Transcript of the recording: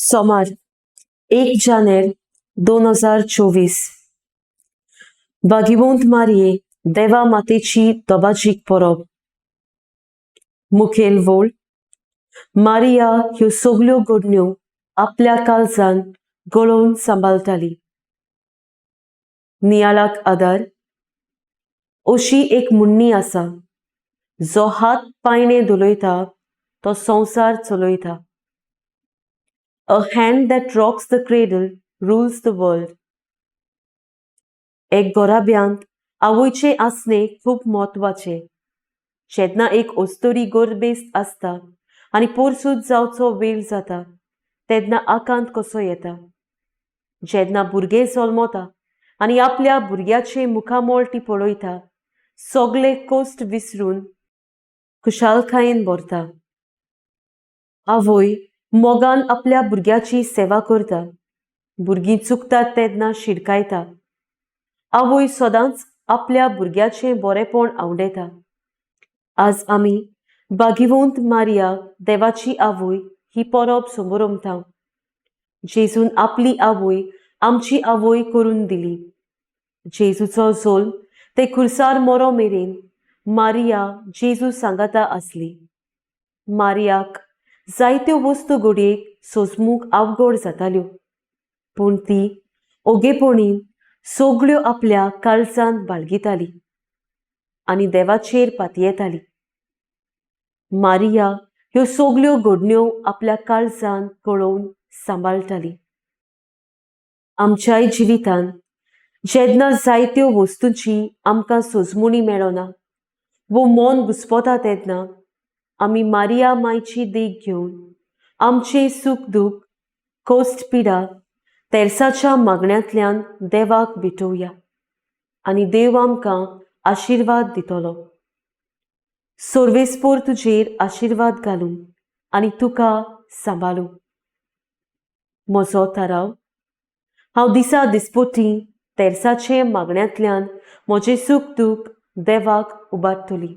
सोमार, 1 जानेर 2024, भागीवंत मारये देवा मातेची दबाजीक परब. मुखेल वळ. मारिया ह्यो सगल्यो घडण्यो आपल्या काळजान गळोवन सांबाळटाली. नियाळाक आदार. अशी एक म्हणणी आसा, जो हात पायणे धोलयता तो संवसार चलयता. A hand that rocks the cradle rules the world. एक घराब्यांत आवयचें आसणें खूब म्हत्वाचें. जेन्ना एक अस्तुरी गर्भेस्त आसता आनी पोरसूद जावचो वेळ जाता, तेन्ना आकांत कसो येता. जेन्ना भुरगें जल्मता आनी आपल्या भुरग्याचें मुखामळ ती पळयता, सगळे कश्ट विसरून खुशालकायेन भरता. आवय मोगान आपल्या भुरग्याची सेवा करता. भुरगीं चुकतात तेन्ना शिडकायता. आवय सदांच आपल्या भुरग्याचें बरेपण आवडयता. आज आमी भागीवंत मारिया देवाची आवय ही परब समरमता. जेजून आपली आवय आमची आवय करून दिली. जेजूचो जल्म ते खुर्सार मरो मेरेन मारिया जेजू सांगाता आसली. मारियाक जायत्यो वस्तू घडयेक सोजमूंक अवघड जाताल्यो, पूण ती ओगेपणी सगल्यो आपल्या काळजांत बाळगिताली आनी देवाचेर पातयेताली. मारिया ह्यो सगल्यो घडण्यो आपल्या काळजान कळोवन सांबाळटाली. आमच्याय जिवितांत जेन्ना जायत्यो वस्तूंची आमकां सोजमणी मेळना वो मन घुस्पता, तेन्ना आमी मारिया मायची देख घेवन आमचें सूख दूख, कश्ट पिडा तेर्साच्या मागण्यांतल्यान देवाक भेटोवया आनी देव आमकां आशिर्वाद दितलो. सर्वेस्पोर तुजेर आशिर्वाद घालूं आनी तुका सांबाळूं. म्हजो थाराव: हांव दिसा दिसपोटी तेर्साचे मागण्यांतल्यान म्हजें सूख दूख देवाक उबारतली.